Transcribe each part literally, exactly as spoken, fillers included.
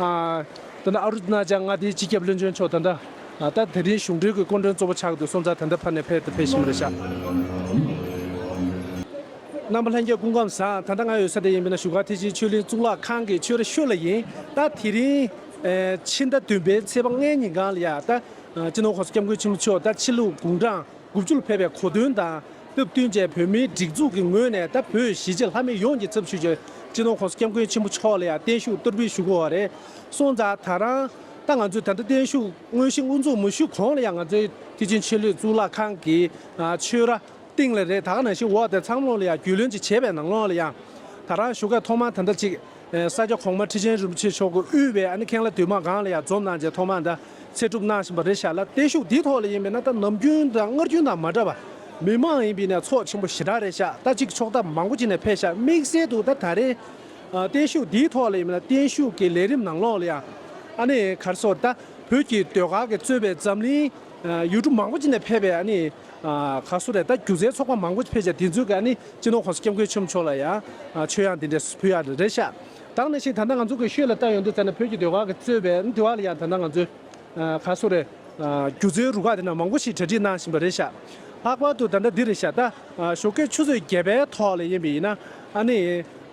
ཨ། ད་ལྟ་ཨ་རུ་ན་ཅལ་མངའ་སྡེའི་སྤྱི་ཁྱབ་བློན་ཆེན་མཆོག་ད་ལྟ་ཨ། ད་དེ་རིང་གཞུང་འབྲེལ་གྱི་སྐུ་མགྲོན་གཙོ་བོ་ཆགས་འདུག་སོང་ཙང་ད་ལྟ་ཕར་ནས་ཕེབས་ཕེབས་བཞིན་པ་རེད་ཤག་རྣམ་པ་ལྷན་རྒྱས་སྐུ་ཁམས་བཟང་། ད་ལྟ་ང་ཡོད་ས་དེ་ཡིན་པ་ན་བཞུགས་སྒར་ཐེག་ཆེན་ཆོས་གླིང་གཙུག་ལག་ཁང་གི་ཆོས་ར་ཤོད་ལ་ཡིན། ད་དེ་རིང་ཨ། ཕྱི་ཟླ་བདུན་པའི་ཚེས་པ་ལྔའི་ཉིན་གང་ལ་ཡ་ད་ཨ། སྤྱི་ནོར་༸གོང་ས་༸སྐྱབས་མགོན་ཆེན་པོ་མཆོག་ད་ཕྱི་ལུགས་དགུང་གྲངས་དགུ་བཅུ་ལ་ཕེབས་པའི་གོ་སྟོན་དང་སྟབས་བསྟུན་བྱས། བོད་མིའི་སྒྲིག་འཛུགས་ཀྱི་ངོས་ནས་ད་བོད་གཞིས་བྱེས་ལྷ་མི་ཡོངས་ཀྱི་ཚབ་ཞུས་བྱས་སྤྱི་ནོར་༸གོང་ས་༸སྐྱབས་མགོན་ཆེན་པོ་མཆོག་ལ་ཡང་བརྟན་བཞུགས་གཏོར་འབུལ་ཞུ་དགོས་པ་རེད། སོང་ཙང་ད་རང་ད་ང་ཚོས་ད་ལྟ་བརྟན་བཞུགས་དངོས་གཞི་དབུ་འཛུགས་མ་ཞུས་གོང་ལ་ཡང་ང་ཚོའི་ཐེག་ཆེན་ཆོས་གླིང་གཙུག་ལག་ཁང་གི་ཨ། ཆོས་ར་སྟེང་ལ་རེད། ད་ག་ནང་བཞིན་འོག་དེ་ཚང་མ་ལོག་ལ་ཡང་རྒྱུས་ལོན་ཅིག་བྱས་པའི་ནང་ལོགས་ལ་ཡང་ད་རང་བཞུགས་སྒར་ཐོག་མར་ད་ལྟ་ཅིག་ས་སྐྱ་གོང་མ་ཁྲི་ཆེན་རིན་པོ་ཆེ་མཆོག་གིས་དབུས་པའི་ཨ་ནི་མཁན་བླ་འདུས་མང་སྒང་ལ་ཡང་འཛོམས་གནང་རྗེས་ཐོག་མར་ད་ཚེ་སྒྲུབ་གནང་བཞིན་པ་རེད་ཤག་ལ། བརྟན་བཞུགས་འདིའི་ཐོག་ལ་ཡིན་པས་ན་ད་ནམ་རྒྱུན་དང་སྔར་རྒྱུན་དང་མ་འདྲ་བ། མི་མང་ཡིན་པས་ན་ཚོགས་ཆེན་པོ་ཞེ་དྲག་རེད་ཤག་ད་ཅིག་ཕྱོགས་མཐའ་མང་པོ་ཅིག་ནས་ཕེབས་ཤག་དམིགས་བསལ་དུ་ད་ད་རེས་ཨ། བརྟན་བཞུགས་འདིའི་ཐོག་ལ་ཡིན་པས་ན་བརྟན་བཞུགས་ཀྱི་ལས་རིམ་ནང་ལོགས་ལ་ཡང་ཨ་ནི་ག་རེ་ཟེར་ད་བོད་ཀྱི་ཟློས་གར་གྱིས་གཙོས་པའི་འཛམ་གླིང་ཨ། ཡུལ་གྲུ་མང་པོ་ཅིག་ནས་ཕེབས་པའི་ཨ་ནི་ཨ། ག་རེ་ཟེར་རེད། ད་སྒྱུ་རྩལ་ཚོགས་པ་མང་པོ་ཅིག་ཕེབས་ཤག་དེ་ཚོས་ཀྱི་ཨ་ནི་སྤྱི་ནོར་༸གོང་ས་༸སྐྱབས་མགོན་ཆེན་པོ་མཆོག་ལ་ཡང་ཨ། མཆོད་ཡང་འདི་འདྲས་ཕུལ་ཡག་རེད་ཤག་ད་ག་ནང་བཞིན་ད་ལྟ་ང་ཚོ་གི་ཤོད་ལ་ལྟ་ཡོང་དུས་ཙམ་ན་བོད་ཀྱི་ཟློས་གར་གྱིས་གཙོས་པའི་ཨ་ནི་དེ་བ་ལ་ཡང་ད་ལྟ་ང་ཚོའི་ཨ། ག་རེ་ཟེར་རེད། ཨ། སྒྱུ་རྩལ་རུ་ཁག་དེ་འདྲ་མང་པོ་ཞིག་གྲ་སྒྲིག་གནང་བཞིན་པ་རེད་ཤག་ལྷག་པར་དུ་ད་ལྟ་འདི་རེད་ཤག་ད་ཨ། ཞོགས་ཀས་ཆུ་ཚོད་བརྒྱད་པའི་ཐོག་ལ་ཡིན་པ་ཡིན་ན་ཨ་ནི་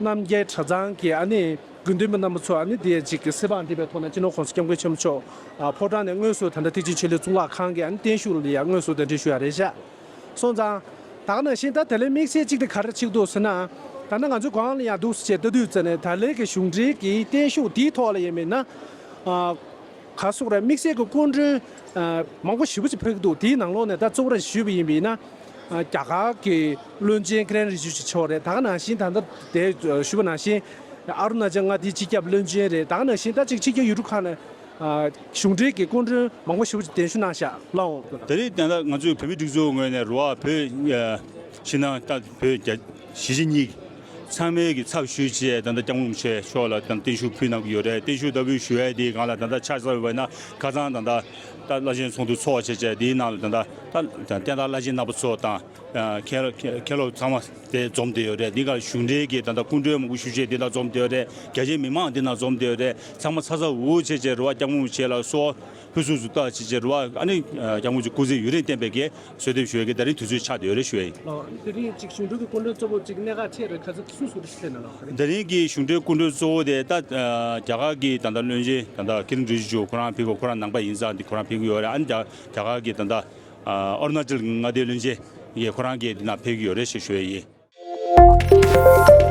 རྣམ་རྒྱལ་གྲྭ་ཚང་གི་ཨ་ནི་དགེ་འདུན་པ་རྣམ་པ་ཚོ་ཨ་ནི་དེ་ཅིག་གི་གསེར་བང་བསྒྲིགས་པའི་ཐོག་ནས་སྤྱི་ནོར་༸གོང་ས་༸སྐྱབས་མགོན་ཆེན་པོ་མཆོག་ཨ། ཕོ་བྲང་ནས་དངོས་སུ་ད་ལྟ་ཐེག་ཆེན་ཆོས་གླིང་གཙུག་ལག་ཁང་གི་ཨ་ནི་བརྟན་བཞུགས་ལ་ཡང་དངོས་སུ་གདན་འདྲེན་ཞུ་ཡག་རེད་ཤག་སོང་ཙང་། ད་ག་ནང་བཞིན་ད་དེ་ལས་དམིགས་བསལ་གཅིག་དེ་ག་རེ་གཅིག་འདུག་ཟེར་ན། ད་ལྟ་ང་ཚོའི་སྒང་ལ་ཡང་འདུག་ཟེར་བྱས་ལྟ་དུས་ཙམ་ནས་ད་ལན་གྱི་གཞུང་འབྲེལ་གྱི་བརྟན་བཞུགས་དེའི་ཐོག་ལ་ཡིན་མིན་ན། ཨ། ག་རེ་ཟེར་རེད། དམིགས་བསལ་གྱི་སྐུ་མགྲོན་ཨ། མང་པོ་ཞེ་པོ་ཅིག་ཕེབས་ཀྱི་འདུག་དེའི་ནང་ལོགས་ནས་ད་གཙོ་བོ་ར་ཞུས་པ་ཡིན་པས་ན། ཨ། རྒྱ་གར་གྱི་བློན་ཆེན་ཀི་རེན་རི་ཇི་ཇུ་མཆོག་རེད། ད་ག་ནང་བཞིན་ད་ལྟ་དེ་ཞུས་པ་ནང་བཞིན་ཨ་རུ་ན་ཅལ་མངའ་སྡེའི་སྤྱི་ཁྱབ་བློན་ཆེན་རེད། ད་ག་ནང་བཞིན་ད་ཅིག་ཕྱི་རྒྱལ་ཡུལ་གྲུ་ཁག་ནས་ཨ། གཞུང་འབྲེལ་གྱི་སྐུ་མགྲོན་མང་པོ་ཞེ་པོ་ཅིག་གདན་ཞུ་གནང་ཤག་ལགས་འོང་། དེ་རིང་ད་ལྟ་ང་ཚོའི་བོད་མིའི་སྒྲིག་འཛུགས་ངོས་ནས་རེད་བ། བོད་ཨ། ཕྱི་ནང་ད་བོད་རྒྱ་གཞིས་བྱེས་གཉིས་ཚང་མའི་གི་ཚབ་ཞུས་བྱས་ད་ལྟ་སྐྱབས་མགོན་རིན་པོ་ཆེ་མཆོག་ལ་ད་བརྟན་བཞུགས་ཕུལ་གནང་གི་ཡོད་རེད། བརྟན་བཞུགས་ལྟ་བུ་ཞུ་ཡས་དེའི་སྒང་ལ་ད་ལྟ་ཆ་བཞག་པ་ན་ཁ་སང་ད་ལྟ་ད་བླ་ཆེན་ཚོགས་འདུ་ཚོགས་བྱས་བྱས་དེའི་ནང་ལ་ད་ལྟ་ད་བསྟན་བདག་བླ་ཆེན་རྣམ་པ་ཚོ་དང་། མཁན་སློབ་མཁན་སློབ་ཚང་མ་དེ་འཛོམས་བསྡད་ཡོད་རེད། འདི་ག་གཞུང་འབྲེལ་གྱི་ད་ལྟ་སྐུ་མགྲོན་མང་པོ་ཞུ་བྱས་འདི་ན་འཛོམས་བསྡད་ཡོད་རེད། རྒྱ་ཆེའི་མི་མང་འདི་ན་འཛོམས་བསྡད་ཡོད་རེད། ཚང་མ་ཚ་ཚ་འུར་འུར་བྱས་བྱས་རེད་བ། སྐྱབས་མགོན་རིན་པོ་ཆེ་ལ་གསོལ་བ་ཕུར་ཚུགས་སུ་བཏབ་བྱས་བྱས་རེད་བ། ཨ་ནི་སྐྱབས་མགོན་རིན་པོ་ཆེ་སྐུ་ཚེ་ཡུན་རིང་བརྟན་པའི་གི་གསོལ་འདེབས་ཞུ་ཡས་ཀྱི་ད་རིང་དུས་ཚོད་ཆགས་བསྡད་ཡོད་རེད་ཞུ་ཡས་ཡིན། ལགས། དེ་རིང་ཅིག་གཞུང་འབྲེལ་གྱི་སྐུ་མགྲོན་གཙོ་བོ་ཅིག་གནད་འགག་ཆེ་རེད། ག་ཚོད་སུ་སུ་རེད་ཟེར་ན་ལགས། དེ་རིང་གི་གཞུང་འབྲེལ་སྐུ་མགྲོན་གཙོ་བོ་དེ་ད་རྒྱ་གར་གྱི་ད་ལྟ་བློན་ཆེན་ད་ལྟ་ཀི་རེན་རི་ཇི་ཇུ་ཁོ་རང་ཕེབས་ཀྱི། ཁོ་རང་ནང་པ་ཡིན་ཙང་འདི་ཁོ་རང་ཕེབས་ཀྱི་ཡོད་རེད། ཨ་ནི་རྒྱ་རྒྱ་གར་གྱི་ད་ལྟ་ཨ་རུ་ན་ཅལ་མངའ་སྡེའི་བློན་ཆེན་ཡིས་ཁོ་རང་གིས་འདི་ན་ཕེབས་ཀྱི་ཡོད་རེད་ཞེས་ཞུ་ཡས་ཡིན།